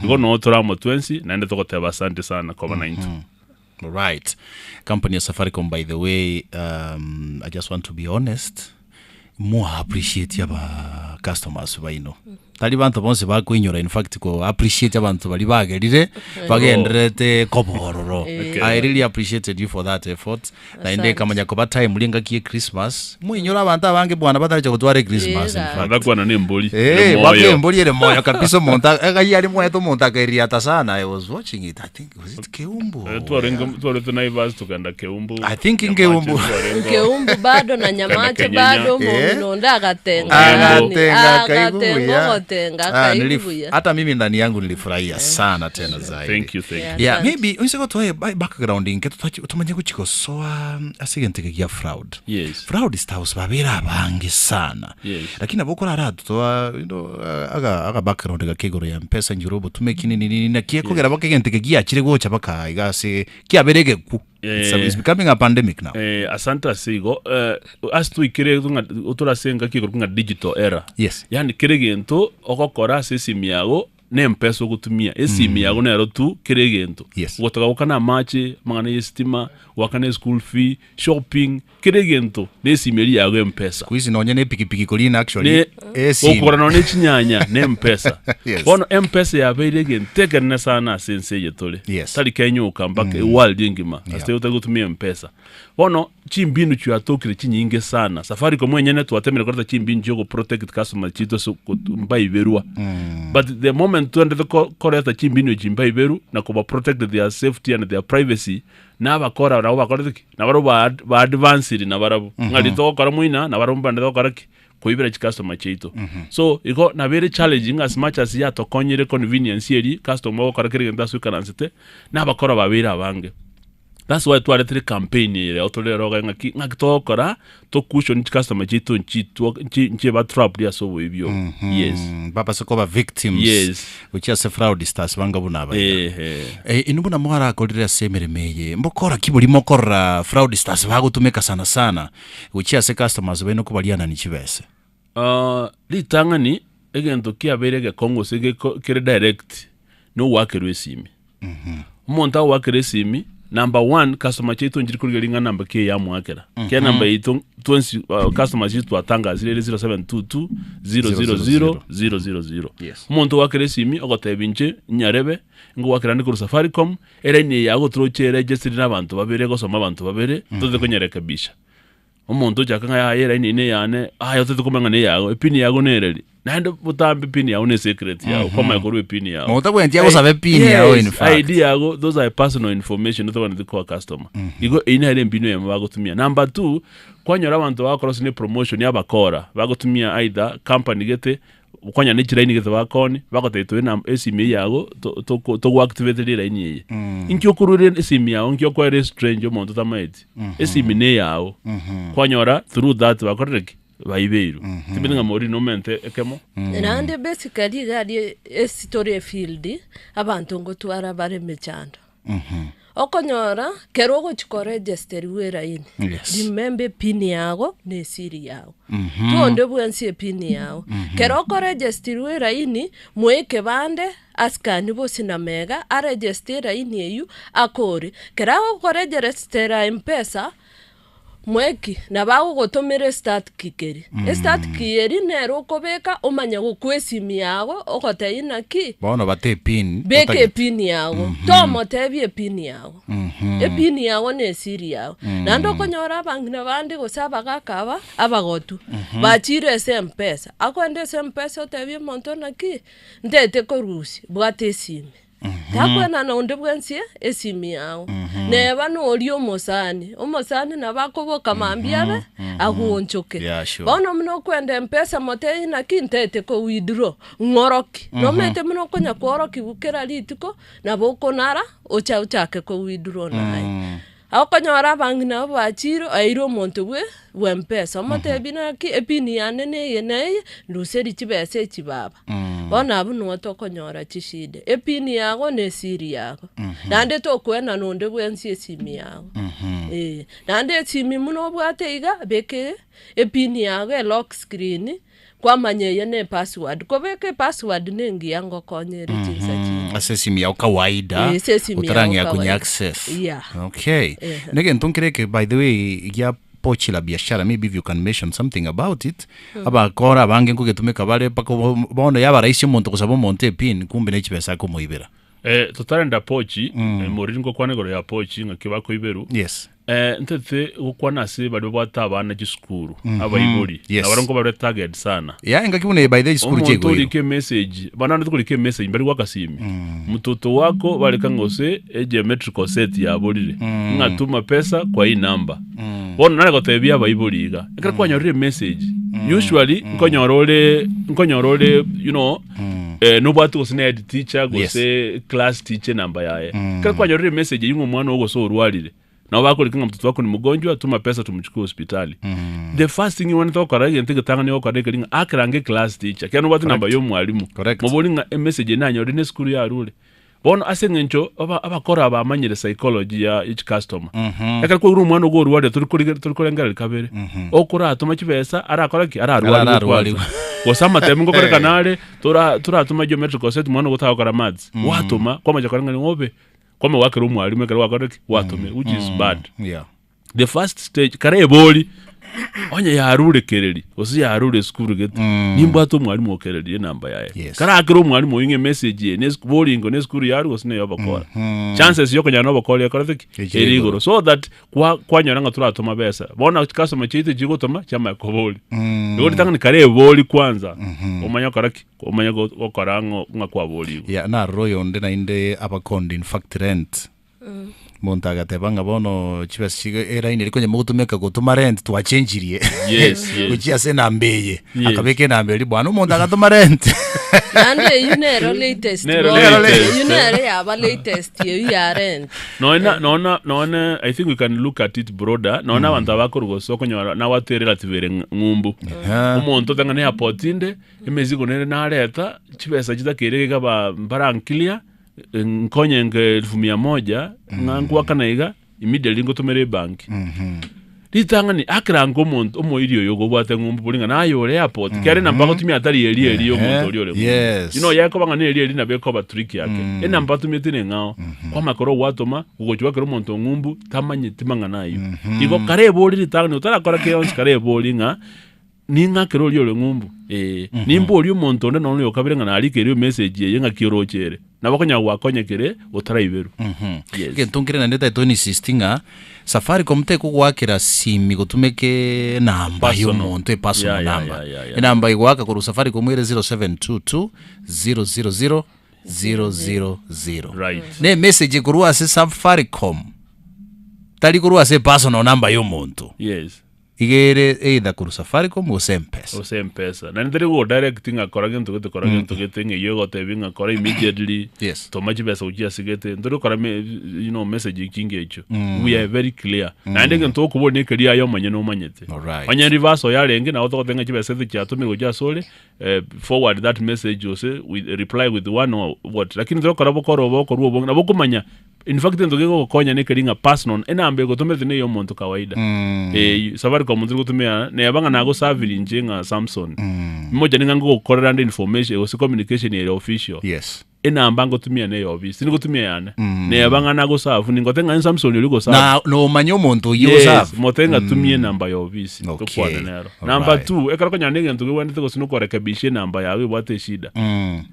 Igo noo tore amo twensi, naende togoteba asante sana koba naintwe. Right. Company ya Safaricom by the way, um, I just want to be honest, mwa appreciate aba customers baino. Tari banto bonsi bakoinyora in fact ko appreciate abanto bari bagerire bagendererete kobororo. Okay. I really appreciated you for that effort. Naende Asante. ekamanya koba time ria engaki ye Christmas, moinyore abanto abange bwana bataracha gotwara echristmas in Era. fact. Bakwana na embori Eh, ere baka moyo. embori ere moyo kabisa omonto egai ari mwaete omonto akairiata sana I was watching it I think was it Keumbu Eh, twarenge twarete Naivas tukenda Keumbu. I think Nyamache Keumbu. twarenge. Keumbu bado na Nyamache Kenya. bado Eh. omong'ina onde agatenga Ogembo. yani Agatenga akaigu agatenga buya. ogotenga Ah, akaigu nilif- buya hata mimi ndani yangu nilifurahia sana tena zaidi Thank you, thank you. Yeah. yeah Asante. maybe oise gotoe background inke tumanye gochigosoa ase egento eke gia fraud Yes. fraud stars babere abange sana Yes. lakini nabo okorara atotoa you know, aga, aga background gake igoro ya mpesa njure obotumeki nini nini naki ekogera baka egento eke giachire gocha baka iga ase kiabere egeku it's, a, Eh. it's becoming a pandemic now Eh, asante ase igo eh, ase toikire ng'a tore ase engaki igoro ng'a digital era Yes. yani kere egento ogokora ase esimi yago na empesa ogotumia esimi yago nero tu kere egento Yes. gotoka gokana amache amang'ana ya esitima goakana eschool fee shopping kere egento na esimi eria yago empesa Siku hizi nonye na epikipiki korina actually ne esimu. gokogora nonye ne chinyanya ne mpesa Yes. bono mpesa yabeire egento ekenene sana ase ense eye tore Yes. tari Kenya oka mpaka eworld engima Yeah. ase otari gotumia mpesa bono chimbinu chiatokire chinyinge sana Safaricom enyene twatemire koreta chimbinu chia ogoprotect customer chiito ase oko- mbaiberwa but the moment twendete ko- koreta chimbinu echi mbaiberu na koba protect their safety and their privacy Nabakora nabo bakorete ki? Nabarabwo ba ba advanced nabarabwo. Ng'a riria togokora moina, nabarabwo mbandete gokora ki? Koibera chicustomer chiaito. So, igo nabo ere challenging as much as yatokonyire convenience eria, customer ogokora kera egento ase oikaransete, nabakora babeire abange. That's why twaretire campaign eye rero tore rero iga ng'aki, ng'aki togokora, to cushion chicustomer chiaito nchitwa nchi nchiba trapped ase oboibi obo. Yes. Babase koba victims Yes. gochia ase fraudsters banga buna aba iga. Ehe. Eh, inwe buna mwarakorire ase emeremo eye, mbokora ki boria mokorora fraudsters bagotumeka sana sana gochia ase customers baino kobarianani chibese? Ah, ritang'ani egento kiabeire egekong'u gose geko kere direct, nogoakerwa esimi. Omonto agoakera esimi, number one, customer chiaito nchiri korigereria ng'a namba ki eye amoakera. Ekiagera namba yaito twensi ah, customers chiaito twatangasire ere 0722 000 000. Yes. Omonto ogoakera esimi ogotebia inche nyarebe, ngogoakera ande korwa Safaricom, eraini eye yago toroche eregistered na abanto babere egosoma abanto babere, totete konyerekebisha. Omonto ochaka ng'a yaya eraini eye neyane, aye otete komanya ng'a neyago, epini yago nereri? Naende botambe epini yago ne secret yago, kwamanya korwa epini yago. Monto tabwenereti agosabe epini yago in Yes, fact. ID yago, those are personal information otabwenereti koa customer. Igo eyio nere embinu eyemo bagotumia. Number two, kwanyora abanto bagokora gose ne promotion ya abakora, bagotumia either company gete, Konya ne chiraini gete bakoni, bagotebia toe na esimi eye yago to- toko- togoactivateria eraini eye. Inki okorueria esimi yago, inki okoera estranger omonto otamaeti? Esimi ne eyago. Kwanyora through that bakorire ki? Baibeirwe. Timanyeti ng'a Maureen nomente ekemo. Naende basically iga aria ase tore efield, abanto ngotwara bare emechando. Okonyora kero ogochi koregisteriwa eraini, Yes. remember epini yago na esiri yago. Tonde bwensi epini yago. Kero okoregisteriwa eraini, moe ekebande asikani bosi na mega, aregiste eraini eywo akore. Kero agokoregeresitera mpesa, Mweki, nabo agogotomera estart key keria. Estart key eria nere okobeka omanye gokwa esimi yago ogotebia naki, Bono bate epin beka otagete. epin yago, tomotebia epin yago. Epin yago na esiri yago. Naende okonyora abang'ina bande gose abagaka aba, abagotu, bachire ase mpesa, akoenda ase mpesa otebie omonto naki, ntete korusia, bwata esimi. Takwenana onde bwensi esimi yao. Neba noria omosani, omosani nabo akoboka mambia abe agoonchoke. Yeah, sure. Bono buna okwenda mpesa motebie naki ntaete ko withdraw, ng'oroki. Nomanyete buna okonya kworokiwa kera rituko, nabo okonara ocha ochake ko withdraw naye. Okonyora abang'ina abwo bachire oeire omonto bwe bwa mpesa, omotebie naki epini yane neye na eye, nduserie chibesa echi baba. Bono abwo nigo tokonyora chishida, epini yago na esiri yago, naende tokoenana onde bwensi esimi yago, eh. Naende esimi buna obwate iga, beka epini yago elock screen. Kwamanya eye ne epassword, kobeka epassword na engiya ngokonya ere chinsa chinde. Ase esimu yao kawaida Eh, ase esimu yao otarang'ea konya kawaida. access. Yeah. Okay. Ehe. Negento nkere eke by the way gia pochi la biashara maybe if you can mention something about it abakora abange nkogetumeka bare mpaka bo- bono yaba rahisi omonto gosaba omonto epin kumbe ne chibesa akomoibera. Eh, totarenda pochi, eh, moriri ngokwana igoro ya pochi ng'aki bakoiberwa. Yes. Eh, ntete gokwana ase baria babwate abana chisukuru, abaibori, Yes. na barabwo nkobare target sana. Yeah, engaki buna eye by the way chisukuru Omonto chiaigweirwe. orike emessage, bana naende tokorika emessage mbari goaka simi, mtoto wako bareka ng'a gose egeometrical set yaborire, ng'a tuma pesa kwa hii number. Bono nare gotebia abaibori iga, ekero kwanyorire emessage, usually nkonyora ore nkonyora ore you know, eh, nobwate gose na head teacher gose class teacher enamba yaye. Ekero kwanyorire emessage eywo ng'a omwana oo gose orwarire, nabo bakorika ng'a mtoto wako ni mgonjwa tuma pesa tumchukue hospitali. The first thing obwenerete gokora egento egetang'ani ogokora nekeri ng'a akerange eclass teacher, ekiagera nobwate enamba ya omwalimu, Correct. mobori ng'a emessage eye nanyorire na esukuru yarure. Bono ase eng'encho aba abakora bamanyire psychology ya each customer, ekero kwaigure omwana ogo orwarire tori korige tori korengereria kabere, okoratoma chibesa arakore ki? Ararwarigwe kwanza. Ararwarigwe. Gose amatemu ngokorekana are, tora toratoma geometrical set omwana ogo tagokora maths, gwatoma kwamacha koreng'ana ng'a obe, kwamanya goakera omwalimu ekero gwakorire ki? Gwatomire, which is bad. Yeah. The first stage kare ebori onye yarure kereri gose yarure esukuru gete nimbwate omwalimu okererie enamba yaye Yes. karakere omwalimu oyo ng'a emessage eye ne boringo ne esukuru yarure gose neye obokora chances yokonyora na obokora ekorete ki Echire ere igoro. igoro so that kwa kwanyora ng'a toratoma besa bono customer chiaito chigotoma chiamanya kobori igo ritang'ani kare ebori kwanza omanye gokora ki omanye go- gokora ng'o ng'a kwaborigwe Yeah, narora oyonde naende abakondi in fact rent Omonto agateba ng'a bono chibesa chiga eraini eri konya mogotumeka gotoma rent twachenjirie Yes, yes. gochia ase enamba eye Yes. akabeka enamba eria bwana omonto agatoma rent Naende eyio nero latest Nero bono. latest. Eyio nero yaba latest eyio ya rent. Nonya nonya nonya I think we can look at it broader nonya abanto abakorwa gose okonyora nabwate relative ere ng'umbu Aha. omonto oteba ng'a ne airport inde emesigo nere nareta chibesa chitakeire iga ba mbaranclear Nkonye nka elfu mia moja ng'a nkwakana iga immediately ngotomera ebanki. Ritang'ani akerange omonto omoiri oyo obwate ng'umbu bori ng'a naye ore airport kere enamba agotumia atari eri eri ya omonto oria ore ng'umbu. Yes. You know yakoba ng'a neri eri nabo ekoba trick yake. Enamba atumiete neng'ao. Kwamanya kore ogwatoma gogochia gwakera omonto ng'umbu tamanyeti mang'ana ayio. Igo kare ebori ritang'ani otarakora kende gionsi kare ebori ng'a Ning'akere oria ore ng'umbu, ee, nimborie omonto onde nonya oyo kabere ng'a narikeire emessage eye ng'aki oroche ere. Nabo okonyara gwakonyekire otaraiberwa. Yes. Egento nkere naende tari toinsist ng'a Safaricom tekogoakera simi gotumeka enamba ya Personal. omonto epersonal Yeah, yeah, number. yeah, yeah, yeah. Enamba egoaka korwa Safaricom ere 0722 000 000. Right. Ne emessage ekorwa ase Safaricom tari korwa ase epersonal number ya omonto. Yes. Iga ere either korwa Safaricom gose Mpesa. Gose Mpesa. Naende tari go direct ng'a kora gento gete kora gento gete ng'a eyio egotebia ng'a kora immediately Yes. toma chibesa gochia ase gete ntori gokora me you know message chinga echio. We are very clear. Naende egento okoboria nekeria aye omonyene omanyete. Alright. Onye reverse oyo arenge nabo togoteba ng'a chibesa ete chiatomirwe gochia ase ore eh, forward that message gose with reply with one or what. Lakini tokora bokoro obo okorwa obonge nabo okomanya In fact egento kegogokonya nekeri ng'a personal enamba egotomerete neya omonto kawaida Eh, safaricom tori gotumia neba ng'a nagosaviri inche ng'a Samson moja ning'a ngogokorera nde information gose communication ere official Yes. enamba ngotumia neya office tindi gotumia yane neba ng'a nagosavu ningote ng'a Samson oria ogosavu Na nomanya omonto oyio Yes, osavu. mote ng'a tumia enamba ya office Okay. tokwane nero Alright. number two ekero okonyora na egento kegwenerete gose nokorekebisha enamba yago ebwate eshida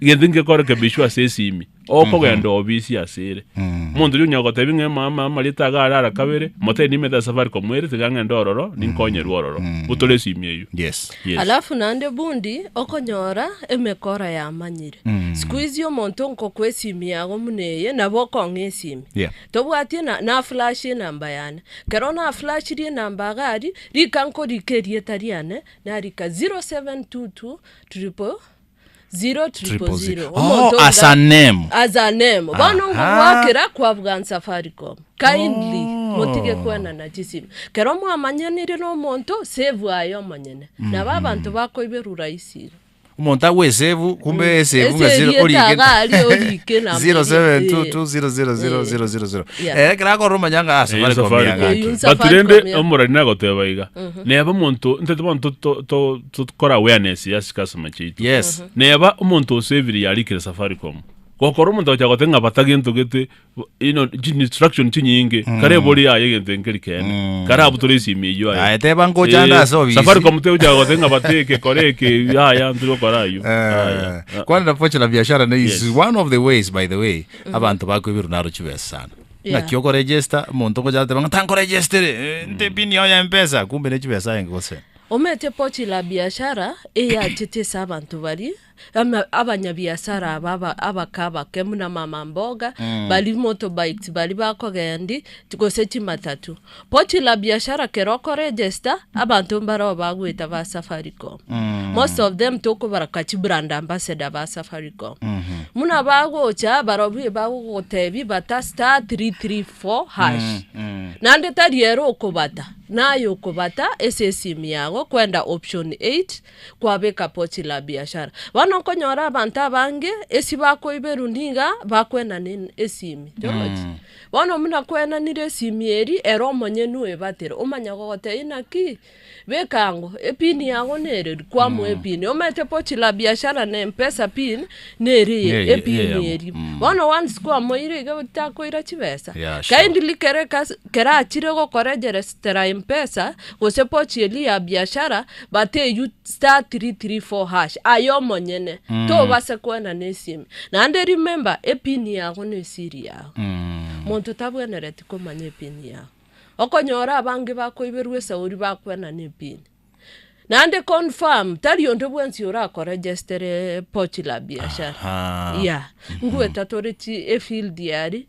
egento ngekorekebishwa ase esimi Okogenda obisi ase ere. Omonto oria onyara gotebia ng'a mama amarieta iga are ara kabere, motebie nimete ase Safaricom ere, tiga ng'ende ororo, ninkonyerwe ororo. Botore esimi eyio. Yes. Yes. Alafu naende bundi okonyora emekora yamanyire. Siku hizi omonto nkokwa esimi yago buna eye nabo okong'a esimi. Yeah. Tobwati ena naflash enamba yane. Kero naflashirie enamba iga aria, rika nkorika erieta riane, narika 0722 triple 0 triple 0. Oh, as a name. As a name. Bono Aha. ngogwakera kwabua Safaricom. Kindly motige kwenana chisimi. Kero mwamanyanire na omonto save aye omonyene. Nabo abanto bakoiberwa rahisi iga. Omonto agwesevu kumbe esevu ng'a Ase zero erieta orike iga aria orike namba eria. 0722000000. Yeah. Eh, ekero akorora omanya ng'a ah, Eh, Safaricom Safaricom. yang'ake. Eywo But Safaricom rende ya. omorari nagoteba iga neba omonto ntete bono to- to- to- tokore awareness ya ase customer chiaito Yes. neba omonto osevire yarikire Safaricom gokora omonto agocha goteba ng'a bata gento gete you know, chi instruction chinyinge kare ebori yaye egento nkeri kene kare abutore esimi eywo aye Aye teba ngocha ande Eh, ase obisi. Safaricom tegocha goteba ng'a bata eke kora eke yaya ntiri gokora aywo Aya. Eh, kwanera pochi la biashara ne is Yes. one of the ways by the way abanto bakoiberwa naro chibesa sana Yeah. ng'aki okoregister omonto ogocha ateba ng'a tankoregistere eh, nte pin yao ya mpesa kumbe ne chibesa aye gose Omanyete pochi la biashara eyachete ase abanto baria ama abanyabiasara aba aba abake abake buna mama mboga, baria motorbikes baria bakogendi gose chimatatu. Pochi la biashara kero okoregister, abanto mbaroo bagoeta ba Safaricom. Most of them tokobaraka chibrand ambassador ba Safaricom. Buna bagocha barobwo ebagogotebia bata star 334 hash. Naende tari ere okobata, naye okobata ase esimu yago kwenda option 8 kwabeka pochi la biashara. Bono okonyora abanto abange esi bakoiberwa niga bakoenana en- esimi torochi. Bono buna koenanire esimi eria ere omonyene oebatera omanya gogotebia naki, beka ango epin yago nere ri kwamoa epin omanyete pochi la biashara na mpesa pin nere eye Neye- epin eyemo. eria. Bono once kwamoire iga takoira chibesa, Yeah, sure. kindly kere ekasi kera achire gokoregerestera mpesa gose pochi eria ya biashara But eywo star 334 hash aye omonyene tobase koenana esimi. Naende remember epin yago ne esiri yago. Monto tabwenereti komanya epin yago. Okonyora abange bakoiberwa esauri bakoenana epin. Naende confirm tari onde bwensi orakoregestere pochi la biashara. Aha. Yeah. Ngweta tore chi efield aria,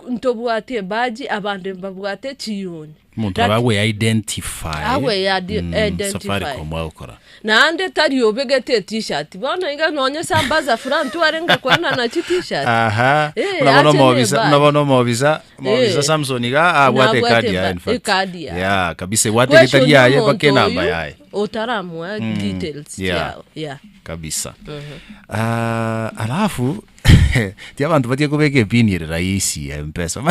ntobwate ebaji abande mbabwate chiyuni. Omonto nabo agwe identify Agwe identify. Safaricom agokora. Naende tari obegete e-t-shirt. Bono iga nonye sambaza fulani twarenge koenana chi-t-shirt. Aha. Eh, Buna bono ache omobisa, ne buna ebag. bono omobisa, omobisa Eh. Samson iga abwate Nabwate ekadi yaye eba- in fact. ekadi yaye. Yeah, kabisa ebwate erita Question riaye omonto mpaka enamba oyu yaye. otaramoa details yeah. chiao. Yeah. Kabisa. Ah, alafu ti abanto batige kobeka epini ere rahisi ya mpesa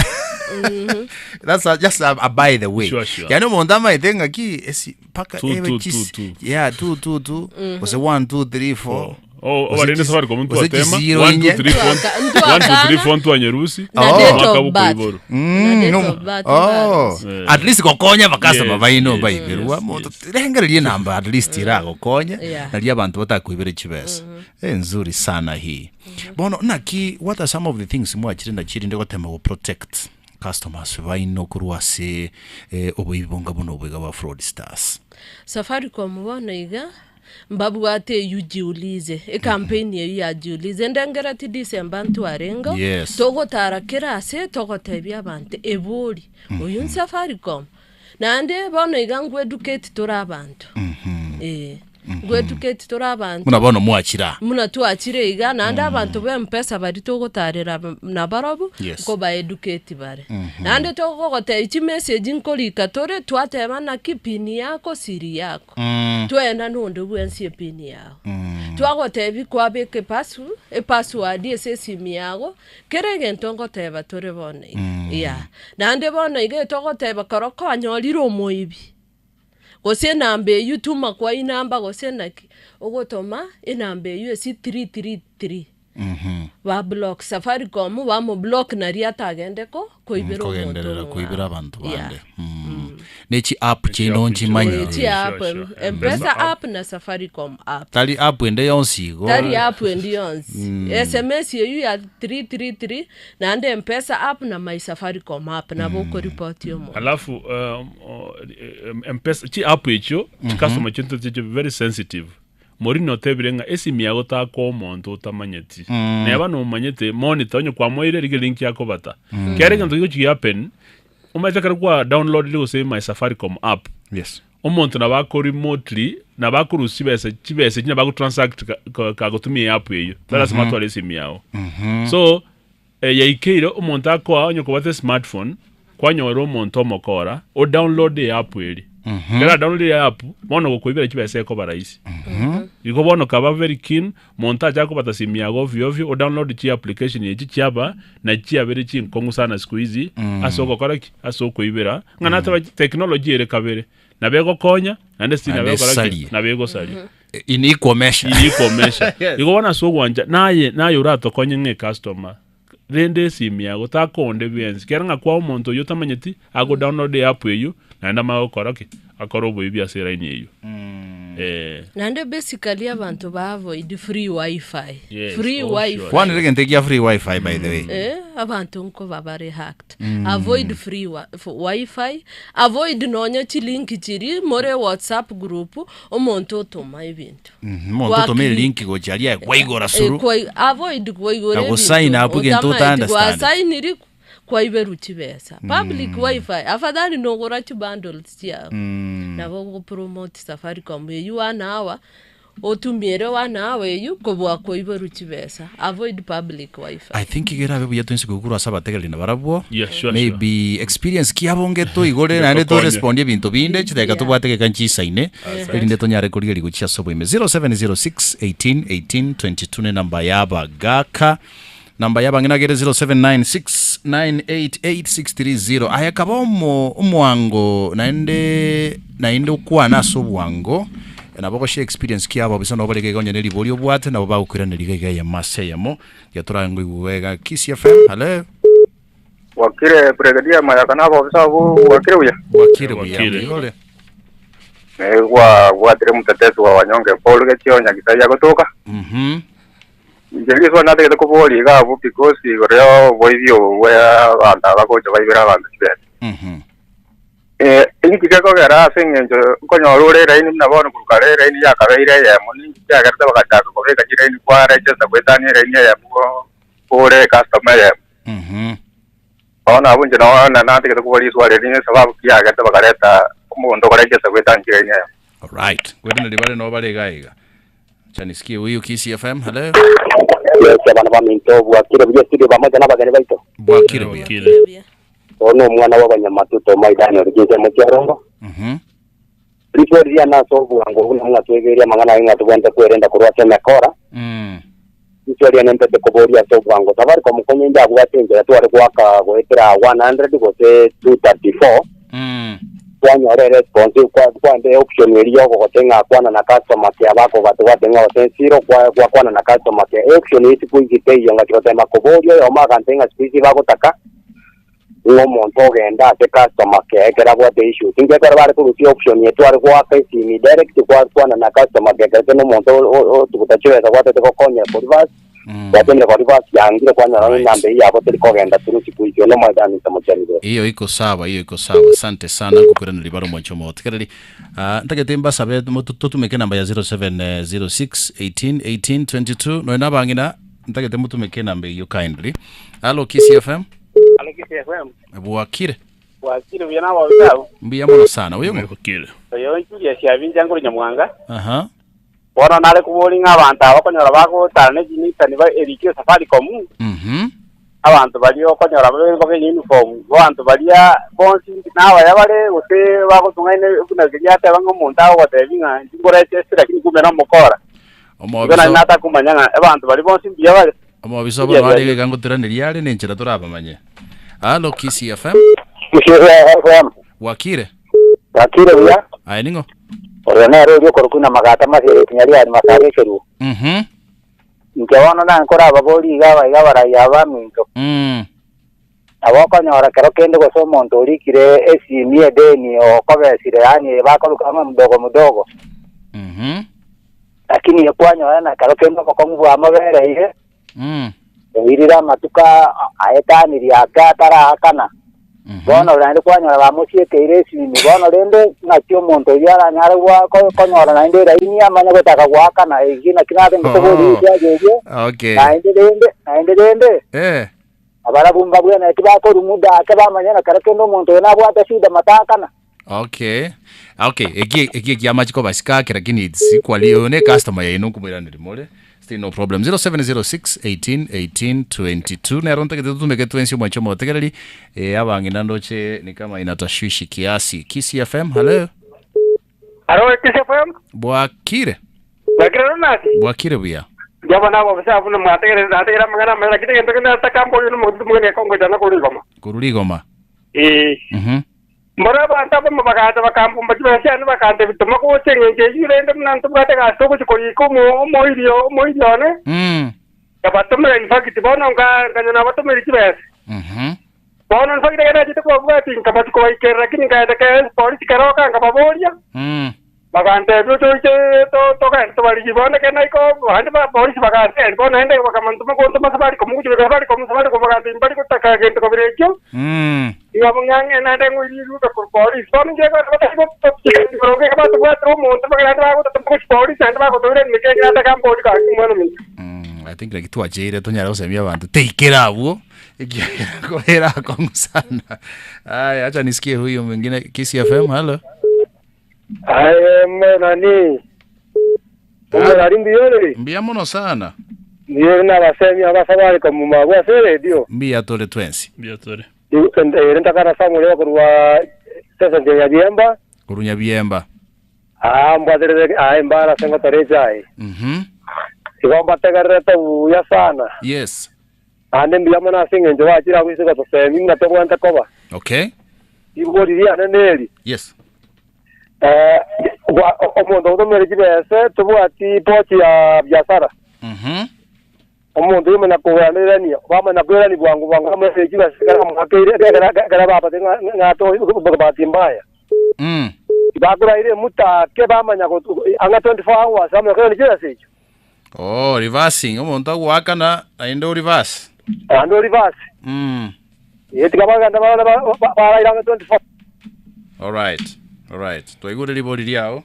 that's a, just a, a by the way Sure, sure. yani omonto amaete ng'aki esi mpaka Two, ebe two, chis- two, two. yeah 2 2 2 gose 1 2 3 4 Oh, obarende Safaricom gose ntwatema chisiro 1 2 inye 3 4 Ntwaka- 1 2 3 4 ntwanyerusi Na Oh. date Mwaka of birth. bokoiborwa. Na date no. of birth Oh. balance. At least gokonya bakasoma Yes, baino yes, baiberwa yes, monto yes. rengereria enamba at least iragokonye Yeah. naria abanto batakoibere chibesa Eh, nzuri sana hii bono naki what are some of the things mwachire nachirinde gotema go protect customers baino korwa ase eh, oboibi bonga buna oboiga bwa fraudsters Safaricom bono iga mbabwate eywo jiulize ecampaign eywo ya jiulize ndengereti December ntwarengeo Yes. togotara kera ase togotebia abanto ebori oyo nsafaricom naende bono iga ngweducate tore abanto eh ngweducate tore abanto Buna bono mwachire aa. Buna twachire iga, naende abanto b'empesa baria togotarera nabarobwo, Yes. nkobaeducate bare. Naende togogotebia chimessage nkorika tore, twateba naki pin yako siri yako. Twena nonde bwensi epin yago. Twagotebia kwabeka epasu epassword ase esimi yago, kera egento ngoteba tore bono iga. Yeah. Naende bono iga etogoteba kero kwanyorire omoibi. Gose enamba eywo tuma kwa inamba gose naki, ogotoma enamba eywo ase 333 ba block Safaricom bamo block naria atagende ko koibera omonto Kogenderera omong'ao. koibera abanto Yeah. bande. Mm. Ne chi app chiaino nchimanyire. Eh, chi app, Sure, sure. Mpesa app na Safaricom app. Tari app ende yonsi igo. Tari app endi yonsi. SMS eywo ya 333 Naende Mpesa app na My Safaricom app nabo okoripoti omonto. Alafu um, o- Mpesa chi app echio chicustomer chinto chicho very sensitive Mourinho otebire ng'a esimi yago takoa omonto otamanyeti neba nomanyete monitor onye kwamoeire rigia link akobata kere egento gegochi gihappen omanyete ekero kwa downloadire gose my Safaricom app Yes. Omonto nabo ako remotely nabo akorusia chibesa chibesa echi nabo ago transact ka- ka- kagotumia eapp eyio tari lasima atware esimi yago so eh, yaikeire omonto akoa onye kobwate smartphone kwanyora omonto omokora o download eapp eria ekero a download eapp bono gokoibera chibesa ekoba rahisi. Igo bono kaba very keen, monto achake kobata simu yago ovyo ovyo, o download chi application echi chiaba na chiabere chinkong'u sana siku hizi ase ogokora ki? Ase okoibera ng'a nateba technology ere kabere, nabo egokonya naende still nabo Naende egokora ki? esarie. Nabo egosaria. In equal measure. In equal measure. Yes. Igo bono ase ogwancha naye naye oratokonye ng'a ecustomer rende esimi yago takonde bwensi kera ng'a kwa omonto oyio otamanyeti ago download eapp eyio naende amanye gokora ki? Akore oboibi ase elaini eyio. Eh. Naende basically abanto ba avoid free wifi. Yes, Free oh, wifi. sure. Kwanera egento ekia free wifi by the way. Eh, abanto nkoba bare hacked. Avoid free wi- wifi, avoid nonya chilink chiria more whatsapp group, omonto otoma ebinto. Omonto otoma elink gochia aria aye kwaigora suru. Avoid kwaigora Na gosign up egento ota understand. Gwasainiri kwaiberwa chibesa. Public wifi afadhali nogora chibundles chiago. Nabo ogopromote Safaricom eywo one hour, otumiere one hour eywo kobua koiberwa chibesa. Avoid public wifi. I think iga erabe buya twensi koigurwa ase abategereri nabarabwo. Yeah, sure, Maybe experience ki abonge toigore naende Tokonye. toresponde ebinto binde chidakika Yeah. tobwate geka nchisaine erinde tonyare korigereria gochia ase oboime 0706 18 18 22 ne namba ya abagaka namba ya abang'ina gere 0796 988 630 aya kaba omo omwango naende naende okwane ase obwango nabo ogoshare experience ki aba bisa nabo bare iga onye ne ribori obwate nabo bagokoiraneria iga iga eyemo ase eyemo Iga torangoigwe iga Kisii FM hello. Bwakire Brigadier Mayaka na abofisa abwo bwakire buya? Bwakire buya Bwakire. mbuya ore. Naigwa bwatire omotetesi wa wanyonge Paul Gechio Nyagisai agotoka. Mhm. Inche riswa natagete koboria iga abwo because igoro ya oboibi obo bwa abanto aba gocha baibera abanto chibesa. Mhm. Eh, inki gekogera ase eng'encho nkonyora ore eraini buna bono korwa kare eraini yakabeire eyemo, ninki kiagerete bagachaka kobeka chiraini kwarechesa goetania eraini eyemo go ore ecustomer eyemo? Mhm. Bono abwo inche noo na natigete kobua riswali eri ne esababu ki yagerete bakareta omonto okorechesa goetania chiraini eyemo. Alright. Kwende bare no bare iga iga. Acha nisikie huyu Kisii FM. Hello. Yes, abana baminto bwakire buya studio pamoja n'abageni baito. Bwakire buya. Bwakire. Oyo nomwana bw'abanyamatu Toma Idani ore chinsemo chia Rongo. Mhm. Rituko riria ase obwango buna ng'a twegerie amang'ana aye ng'a tobwenerete kwerenda korwa ase emekora. Rituko riria nempete koboria ase obwango Safaricom konya inche abwate enchera tware goaka goetera 100 gose 234 twanyora eresponse kwa kwande option eria yogogote ng'a kwana na customer care bakobatobwate ng'a gose ensiro kwa gwakwana na customer care. Eoption eye siku hizi teiyo ngachia gotema koboria oyomo agantebia ng'a siku hizi bagotaka Ng'a omonto ogenda ase customer care ekero abwate issues. Inki ekero bare korusia option eye tware goaka esimi direct kwakwana na customer care ekero kende omonto otuguta chibesa gwatete gokonya ko reverse, gwatemire ko reverse yangire kwanyora Right. enamba eyio yabo teri kogenda through siku hizi. Onde omanyete Mr. Mochani igoro. Hiyo iko sawa, hiyo iko sawa. Asante sana ngokwirana ribaro mwancho motigereri. Ah, ntagete mbasabe totumeke namba ya 0706 18 18 22 noe nabang'ina ntagete motumeke enamba eyio kindly. Hallo Kisii FM. Alo Kisii FM. Bwakire. Bwakire buya nabaobi abo. Mbuya mono sana. Oyo ng'o? Bwakire. Oyo Julius Abinja nkore Nyamwanga. Aha. Bono nare kobori ng'a abanto aba okonyora bagotara ne chinisani ba erikire Safaricom. Mhm. Abanto baria okonyora babe bagenye uniform, abanto baria bonsi nabaya bare gose bagotung'aina buna keria ateba ng'a omonto agogotebi ng'a inche nkorecheste lakini kumbe nomokora. Igo Omobisa nari natakomanya ng'a abanto baria bonsi mbuya bare. Omobisa obo noare iga ngotiraneria are nenchera torabamanye. Hallo Kisii FM. Kisii FM. Bwakire. Bwakire buya. Aye ning'o? Oyo nere oria okorokwa na magata masere Nyariani Masaba ekeruo. Mhm. Inche bono nankore ababori iga abaiga abarai aba baminto. Nabo okonyora kero kende gose omonto orikire esimi edeni okobesire yaani bakoruka ng'a mdogo mdogo. Lakini kwanyora na kero kende obokong'u bwamobereire, oirire amatuko aetanirie ake ataraakana. Bono naende kwanyora bamosiekeire esimi, bono rende naki omonto oyio aranyare konyora naende eraini amanye gochaka goakana eki naki natenge koboria ebiago ebio, Okay. naende rende naende rende Eh. abarabwo mbabwenereti bakorwa muda ake bamanye na kero kende omonto oyo nabwate shida mataakana. Okay. Okay, eki eki ekiamachi kobasika ake lakini it's equally oyo ne customer yaino nkomoiraneria more. Still no problem. 0706 18 18 22 nero ntagete totumeke twensi omwanche omotegereri eh, abang'ina ndoche ni kama ina tashwishi kiasi. Kisii FM, hello. Aro Kisii FM, Bwakire. Bwakire Ronald? Bwakire buya. Ndiabo nabo obisa buna mwategerere nategere amang'ana amaya lakini egento kende nataka mborie nomogotu timogeni ekongocha na korwa rigoma. Korwa rigoma. Ee. Mhm. Mboro abanto abamo bagacha bakambumba chibesa chiane bakantebia toma gocha eng'encho eyio rende buna ntobwate egasi togochia korika omo omoiri omoiri one. Mm. Nkabatomera in fact bono nka nkanya nabatomeri chibesa. Mhm. Bono in fact ekero nachete kobabwatia nkamachia kobaikerera lakini nkaenda ke polisi keroka nkababoria. Mm. Bagantebia, Oche oiche togende tobarigie. Bono ekero naika abande ba polisi baganteebia, bono naende bakamantoma gontoma Safaricom, ngochia goika Safaricom, Safaricom bagantebia mbari gotaka gento kabere ekio, ng'a ng'ang'e naende ng'oirie riuga korwa polisi. Bono inche ekero batari gotochika igoro ng'ake batobwatire omonto mpaka naende bagototoma gochia polisi naende bagotoira emeka eke nataka mbori gaki omwana ominto. I think naki twacheire tonyare gosemia abanto teikera abwo ekiagera kobera akong'u sana. Aya, acha nisikie huyu mwingine Kisii FM, hello. Aye nani omorari mbuya ore? Mbuya mono sana. Mbuya ore nabasemi abasabarika mumagwe ase eredio. Mbuya tore twensi. Mbuya tore. Ere ntakana Samuel okorwa station ya Nyabiemba. Korwa Nyabiemba. Ah, mbwaterere aye mbara ase ngotore echae. Mhm. Igo mbategererete buya sana. Yes. Naende mbuya mono ase engencho gwachire agwo ase gotosemia buna tobwenerete koba. Okay. Ribori riane neri, Yes. eh, gwa- omonto otomere chibese tobwati pochi ya biasara. Mhm. Omonto oyomanya koganderania, bamanya koirania bwango bwango amoeire chibese ekero amoakeire ekero ekero babate ng'a ng'a ato bahati mbaya. Tibakoraire emuta ake bamanya gotu ang'e 24 hours bamanya koirania chibesa echio. Oh, reversing, omonto agoakana naende o reverse. Naende o reverse. Ee, tiga bagende barore baraire ang'e 24. Alright, alright. Twaigure ribori riao.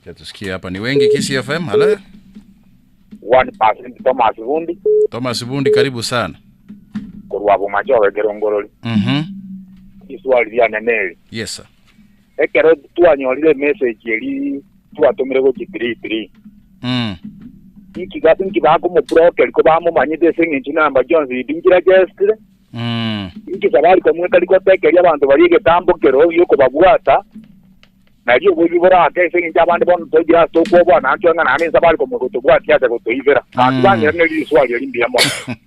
Acha tusikie hapa ni wengi Kisii FM. Hello. 1% Thomas Bundi Thomas Bundi karibu sana. korwa Bomachoge Kerongorori. Riswali riane neri. Yes sir. Ekero twanyorire emessage eri twatomire gochia 33 inki ga inki bakomobrokeri ko bamomanyete ase eng'encho namba chionsi nchiragestire inki Safaricom etari gotekeria abanto baria egetambo kero giokobabwata nario oboibi borake ase eng'encho abande bono toigire ase tokwoboa naende tore ng'a naende Safaricom egotobwatia acha gotoibera. Gaki bang'iranerie riswali eri mbuya mono.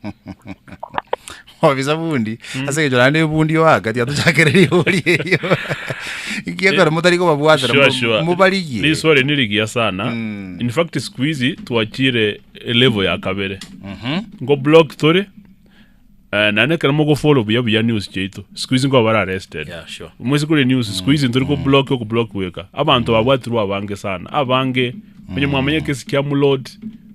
Obisa bundi ase eng'encho naende ebundi oaka tiga tochakere ribori erio ekiagera motari kobabwatera Sure, sure. mobarigie Riswali ni rigiya sana. In fact siku hizi twachire level ya kabere. Ngo block tore eh, naende ekero mogofollow buya buya news chiaito siku hizi nkoba bare arrested. Yeah, sure. Mwese kore news siku hizi ntori ko block oko block weka. Abanto babwatirwe abange sana. Abange onye mwamanya ekesi kia Mulod